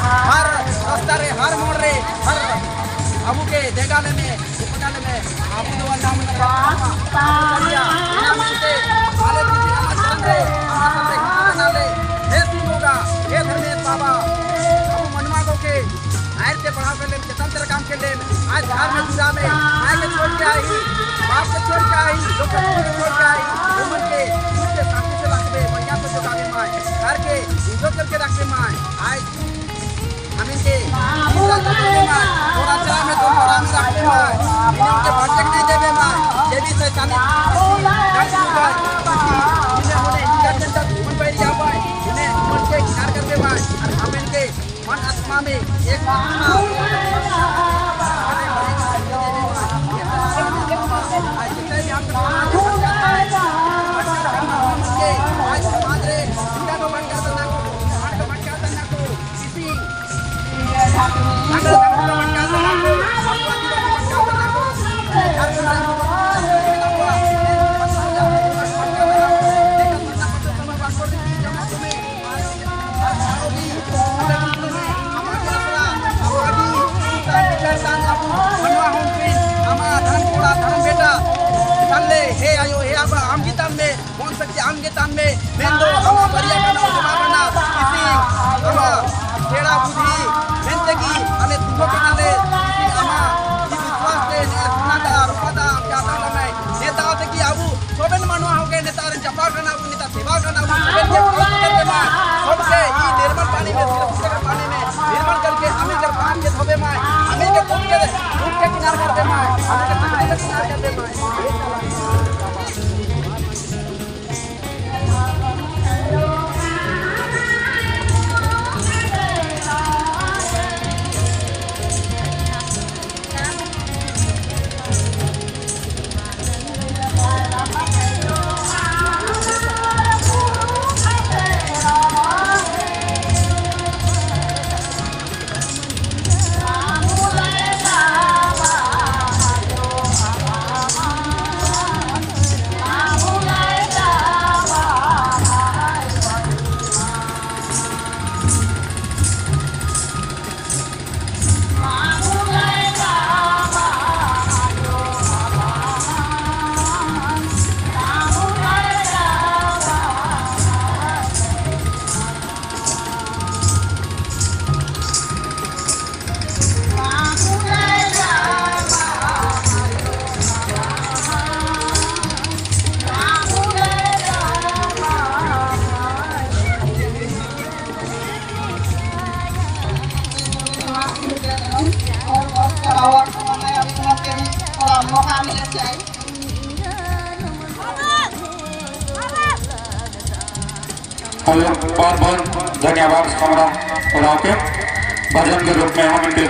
हर रास्ता रे हर मोड़ रे हर अबू के देगाले में उपगाले में आबू दो नाम ना आले किसी अमा चरण रे अमा समरे नाले हे सिंगोगा हे धर्मेश बाबा अबू मनुआ को के आयर के बढ़ाव कर ले चेतन तेरा काम के ले आज घर में पूजा में माय के छोड़ के आई बाप के छोड़ के आई लोग के छोड़ के आई उमर के खुद के शांति से रखबे बढ़िया से जोगावे माय घर के इज्जत करके रखबे my आज हमें के थोड़ा चाय में तो थोड़ा में रखबे my इन्हें के भटक नहीं देवे my जे भी शैतानी बाकी इन्हें होने इन्हें मन पर जा पाए इन्हें मन के किनार करबे my और हमें के मन आत्मा में एक आत्मा हे आयो हे आबा आम की तान में कौन सकती आम के तान में मेंदो हमा बरिया कना जमा बना किसी हमा छेड़ा बुद्धि मेंदगी अने तुको कना ले किसी हमा की विश्वास ले ने सुना दा रुपा दा क्या दा में नेता ते की आबू सोबेन मानवा हो के नेता रे जपा कना आबू नेता सेवा कना आबू सोबेन के फल करते मां सबके ई निर्मल पानी में सिर्फ पानी में निर्मल करके हमें के पान के धोबे मां हमें के धूप के किनार करते मां हमें के तकलीफ के किनार करते मां। बहुत बहुत धन्यवाद हमारा उराव के भजन के रूप में हम इनके